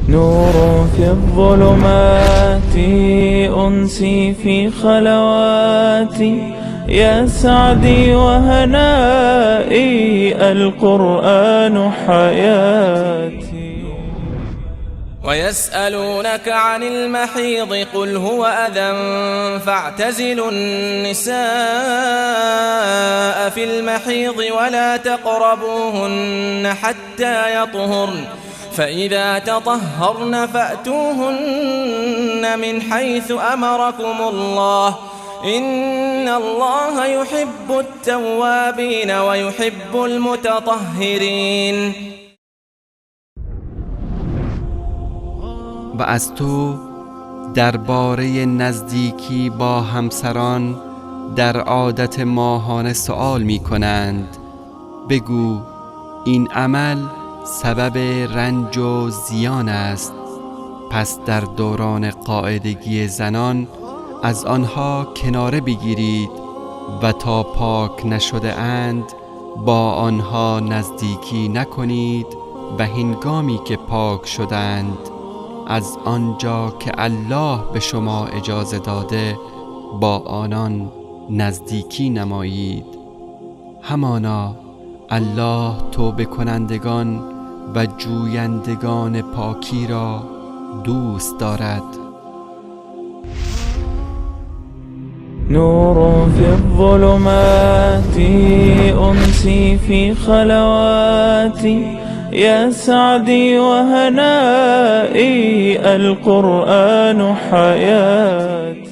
نور في الظلمات، أنسي في خلواتي، يا سعدي وهنائي، القرآن حياتي. ويسألونك عن المحيض قل هو أذى فاعتزلوا النساء في المحيض ولا تقربوهن حتى يطهرن، فإذا تطهرن فأتوهن من حيث أمركم الله، إن الله يحب التوابين ويحب المتطهرين. و از تو درباره نزدیکی با همسران در عادت ماهانه سؤال می کنند. بگو این عمل سبب رنج و زیان است، پس در دوران قاعدگی زنان از آنها کناره بگیرید و تا پاک نشده اند با آنها نزدیکی نکنید و هنگامی که پاک شدند از آنجا که الله به شما اجازه داده با آنان نزدیکی نمایید. همانا الله توبه کنندگان و جویندگان پاکی را دوست دارد. نور في الظلمات، أنسي في خلواتي، يا سعدي وهنائي، القرآن حياتي.